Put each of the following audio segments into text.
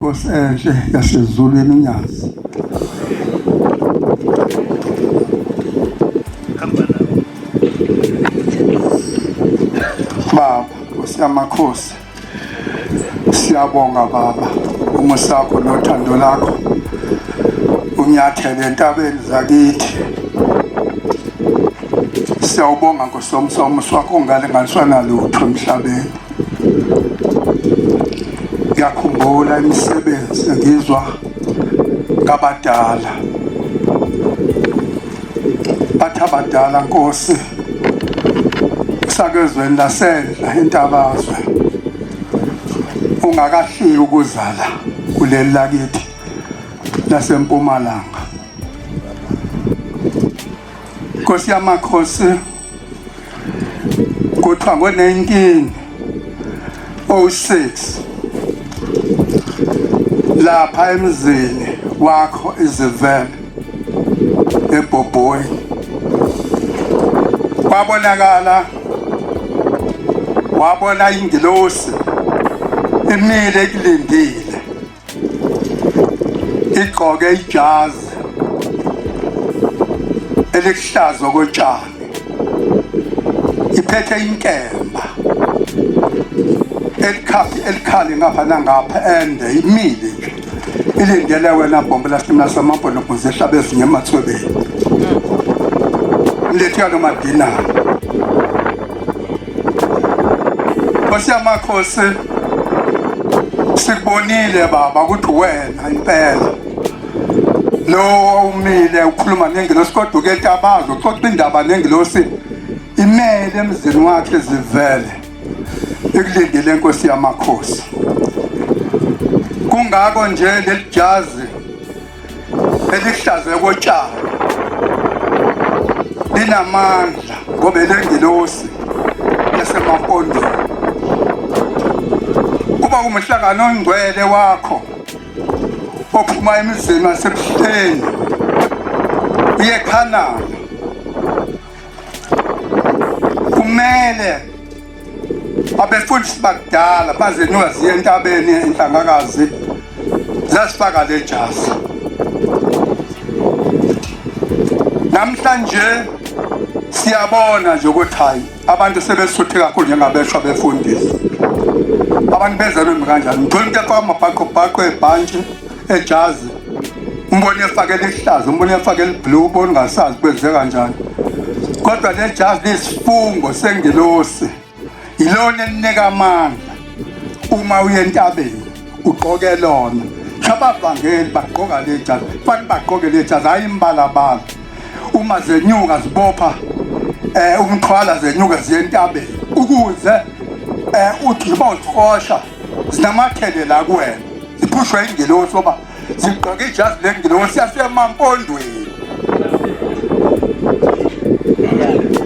Nkosi enhle yasezulwini uNyazi. Baba, Nkosi yamakhosi, siyabonga Baba, umusa wakho nothando lakho unyathele entabeni zakithi. Siyawubonga Nkosi yomsa, umusa wakho ongalinganiswa nalutho emhlabeni. Ngiyakhumbula imisebenzi engizwa ngabadala bathi abadala Nkosi usakezweni lasendla intabazwe ungakahliki ukuzala kuleli lakithi lasempumalanga. Nkosi yamakhosi, kuthiwa ngo-1906 lapha emzini wakho izivele eBhobhoyi kwabonakala wabona ingilosi imile ikulindile igqoke ijazi elihlaza okotshani, iphethe inkemba elikhaphi elikhali ngapha nangapha, ende imile nje ilindele wena bhombo lasimla samampondo kuze ehlabe ezinye emathwebeni mlethu yalomadinana. Nkosi yamakhosi, sikubonile baba ukuthi wena impela lo umile ukhuluma nengilosi, kodwa uke ntabazo uxoxa indaba nengilosi imele emzini wakhe zivele ikulindele Nkosi yamakhosi. Kungako nje leli jazi elihlaze kotshani linamandla ngoba elengilosi yasemampondweni kuba kumhlangano ongcwele wakho ophuma emizini wasebuhleni uye eKhanani kumele abefundisi bakudala bazenyuka ziye entabeni enhlangakazi zasifaka le jazi. Namhlanje siyabona nje ukuthi hayi, abantu sebesuthe kakhulu njengabeshwa befundisi. Abantu benza noma kanjani, ngithola into efaka amabhaqobhaqo ebhantshi ejazi, umbone efake elihlaza, umbone efake eliblue, ubone ungasazi kwenze kanjani, kodwa le jazi liyisifungo sengilosi, yilona elinika amandla uma uye entabeni ugqoke lona. Abavangeli bagqoka le jazi, kufanele bagqoke le jazi, hayi imbalabala. Uma zenyuka zibopha umthwala, zenyuka ziye entabeni ukuze uthi noma uzihosha zinamathele la kuwena, ziphushwe ingelosi ngoba zigqoke ijazi lengilosi yasemampondweni.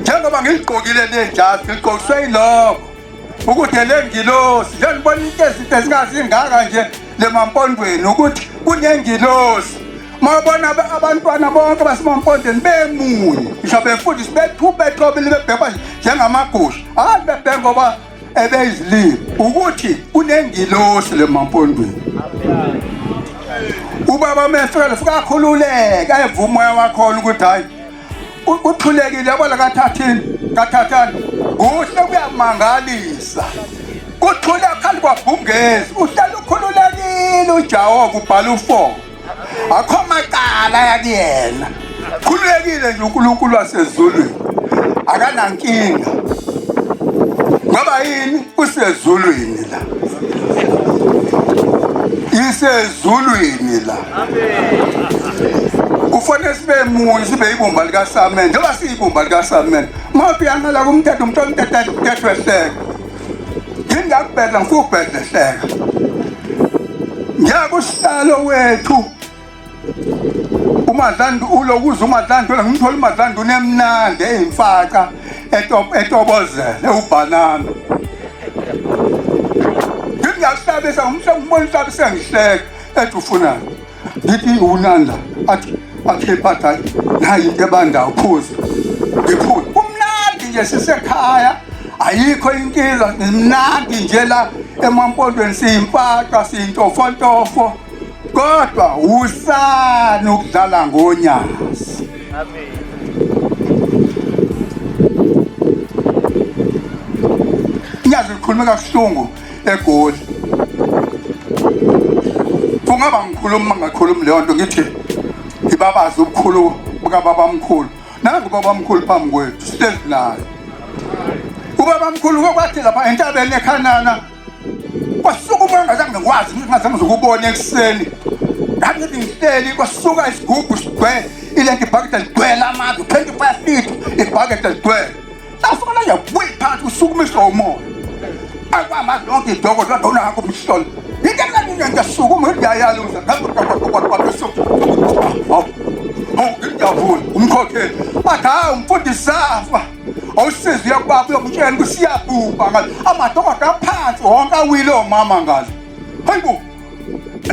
Njengoba ngigqokile le jazi, ngigqokiswe yiloko ukuthi le ngilosi, njengoba into ezinto ezingazingaka nje lemampondweni ukuthi kunengilosi. Mawubona abantwana bonke basemampondweni bemunye, ngisho befundisi bethu bethobile bebhekwa njengamagusha, hayi bebheka ngoba ebeyizilimi ukuthi kunengilosi lemampondweni. Ubaba mefika fika akhululeka evuma umoya wakhona ukuthi hayi uthulekile, yabona kathathini kathathani kuhle kuyamangalisa, kuthule khali kwabhungezi, uhlala ukhululekile uJehova ubhala u4 akho macala yakuyena, khululekile nje uNkulunkulu wasezulwini akanankinga ngoba yini usezulwini la, isezulwini la. Kufanele sibe munye, sibe ibumba likaSamen, njengoba siyibumba likaSamen. Uma uyangala kumthetho umthetho umthetho umthetho wehleka ngingakubhedla ngifuna ukubhedla ehleka ngiyakusihlalo wethu uMadlandu ulokuza uMadlandu ngimthola uMadlandu unemnandi eyimfaca etobozela ewubhanana ngingakuhlabisa ngumhlobo ngibona uhlabise ngihleka ethi ufunani ngithi unanda athi akhipha athi hayi nayi into ebandayo phuza ngiphuza kumnandi nje sisekhaya ayikho inkinga mnandi nje la. emampondweni siyimfaqa siyintofontofo kodwa usani ukudlala ngonyazi. Amen. Inyazi likhulume kabuhlungu eGoli. Kungaba ngikhuluma ngakhuluma leyo nto ngithi ngibabaze ubukhulu bukababamkhulu. Nangu ubabamkhulu phambi kwethu sihlezi naye. Ubabamkhulu kwathi lapha entabeni eKhanana kwasuka umoya ngazange ngikwazi ngingazange ngizokubona ekuseni. Ngathi ngihleli kwasuka isigubhu sigcwele ilento ibhakede ligcwele amanzi 25 feet ibhakede ligcwele. Lasuka la yabuyi phansi usukumiswa umoya. Akwamazi lonke idoko lodwa unakho umhlolo. Into ekanini ngiyasukuma ngiyayaluza. Hawu. Hawu ngiyavula umkhokheli. Bathi hawu umfundisi safa. Awusizi uyakubaba uyomtshela ukuthi siyabhubha ngale. Amadokodo aphansi wonke awile omama ngale. Hayibo.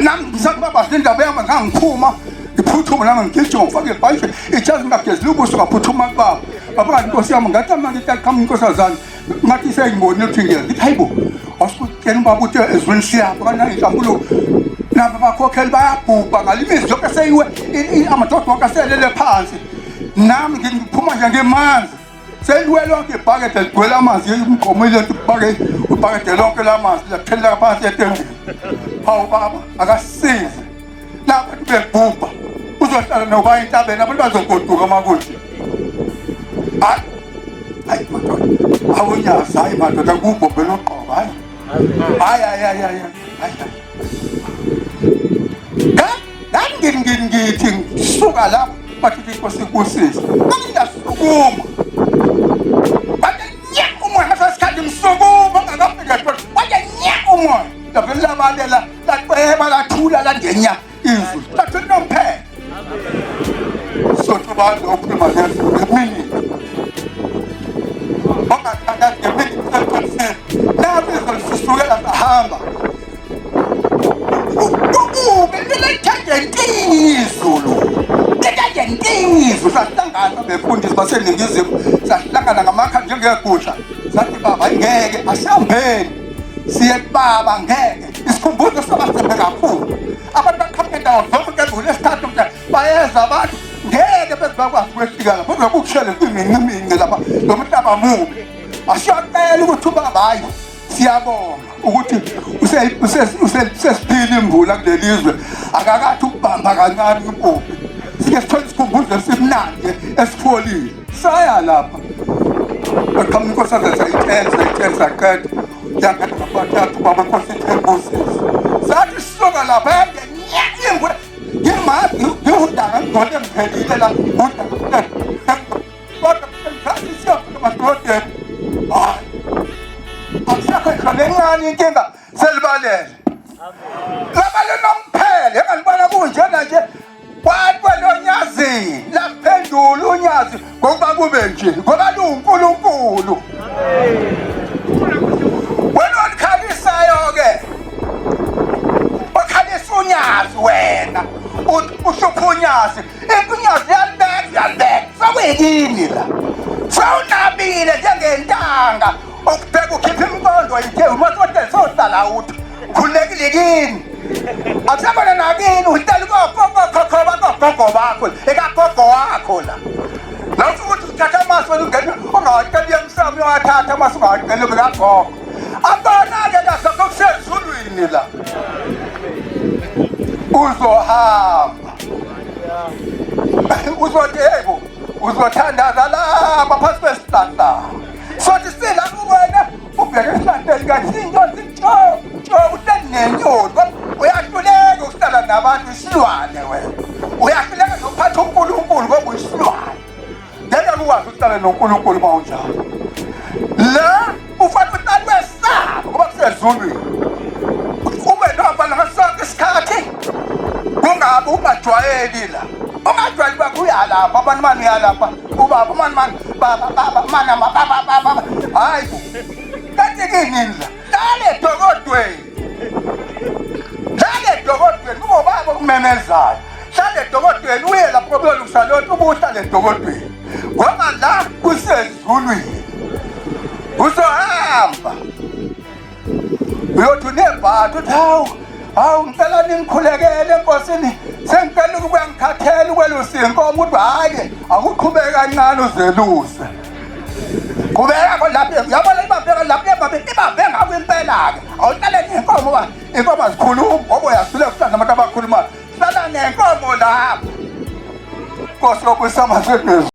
Nami ngisakubabaza indaba yami ngangiphuma ngiphuthuma nami ngigijima ngifake ibhayibhe ijazi ngingagezile ubuso ngaphuthuma kubaba. Baba ngathi inkosi yami ngathi manje aqhamuka inkosazane ngathi sengibonile ukuthi ngiyeza ngithi hayibo awusikutshela ubaba ukuthi ezweni siyapha kana inhlambuluko nabo abakhokheli bayabhubha ngale imizi yonke seyiwe amadoda wonke aselele phansi nami ngiphuma nje ngimanzi seliwe lonke ibhakede ligcwele amanzi umgqomo ilento ibhakede lonke lamanzi laphelela phansi etendeni. Hawu baba akasize lapho bebhubha uzohlala noba entabeni abantu bazogoduka makuthi hayi hayi madoda awunyazi hayi madoda kubhobhela uqobo hayi hayi hayi hayi hayi hayi ngithi ngisuka lapho bathi inkosi ibusise ngiyasukuma bathi nya umoya ngaso isikhathi ngisukuma ngakafika bathi nya umoya lavele labalela lacweba lathula langenya izulu lathi nomphela sothi abantu okhuluma ngezulu ngemini ongathandazi ngemini kuseqinisile naku izulu sisukela sahamba kube lilethende izulu lilethende izulu sahlangana befundisi baseningizimu sahlangana ngamakha njengegusha sathi baba ngeke asihambeni siye kubaba ngeke isikhumbuzo sabasembe kakhulu abantu baqhamuke ndawo zonke ngolwesithathu mhla bayeza abantu ngeke beze bakwazi ukwehlika lapho kuzobe kushele kwiminqiminqi lapha lo mhlaba mubi asiyacela ukuthi ubaba hayi siyabonga ukuthi usesiphile imvula kuleli zwe akakathi ukubamba kancane impompi sike sithole isikhumbuzo esimnandi esipholile saya lapha baqhamuka inkosazana sayitshela sayitshela saqeda yangena ngabathathu baba nkosi ithembusise sathi sisuka lapha yande ingwe ngimazi ngiwudanga ngigcwele ngiphelile la udanga kodwa sathi siyofika emadodeni hayi akusekho ngisho lencane inkinga selibalele laba linomphele engalibona kunjena nje Kwatwa lonyazi laphendula unyazi ngokuba kube nje ngoba luwuNkulunkulu. Wena olikhalisayo ke okhalisa unyazi wena uhlupha unyazi unyazi liyalibeka liyalibeka sekuyikini la sewunabile njengentanga ukubheka ukhipha imqondo ithe uma sohleli sohlala uthi khululekile kini akusekhona nakini uhleli kokhokho bakogogo bakho ekagogo wakho la la ufuna ukuthi uthatha amasu wena ungene ungawaceli emsamo uyowathatha amasu ungawaceli bekagogo abona-ke kahle kusezulwini la uzohamba uzothi yebo uzothandaza lapha phansi kwesihlahla sothi sila kuwena ubheke esihlahleni kanti inyoni zitsho tsho uhleli nenyoni uyahluleka ukuhlala nabantu isilwane wena uyahluleka nokuphatha uNkulunkulu ngoba uyisilwane ngeke ukwazi ukuhlala noNkulunkulu uma unjalo la ufanele uhlale wesaba ngoba kusezulwini ube nobala ngaso sonke isikhathi kungabe ungajwayeli la ungajwayeli uba kuyalapha abantu mani uyalapha ubaba mani mani baba baba mana baba baba hayi bo kanti kini la lale dokodweni lale dokodweni kungobaba okumemezayo hlale dokodweni uye lapho kuyolungisa lonto ubuhlale dokodweni ngoba la kusezulwini uzohamba. Uyothi unebhadi, uthi hawu hawu, ngicela ningikhulekele enkosini, sengicela ukuba ngikhathele ukwelusa inkomo. Uthi hhayi, akuqhubeke kancane uzeluse, qhubeka lapho. Yabona, ibambe lapho, ibambe, ibambe ngakho impela-ke. Awuhlale nenkomo ba inkomo azikhulumi ngoba uyasule kuhlala nabantu abakhulumayo. Hlala nenkomo lapho, Nkosi yobuyisa amazwi.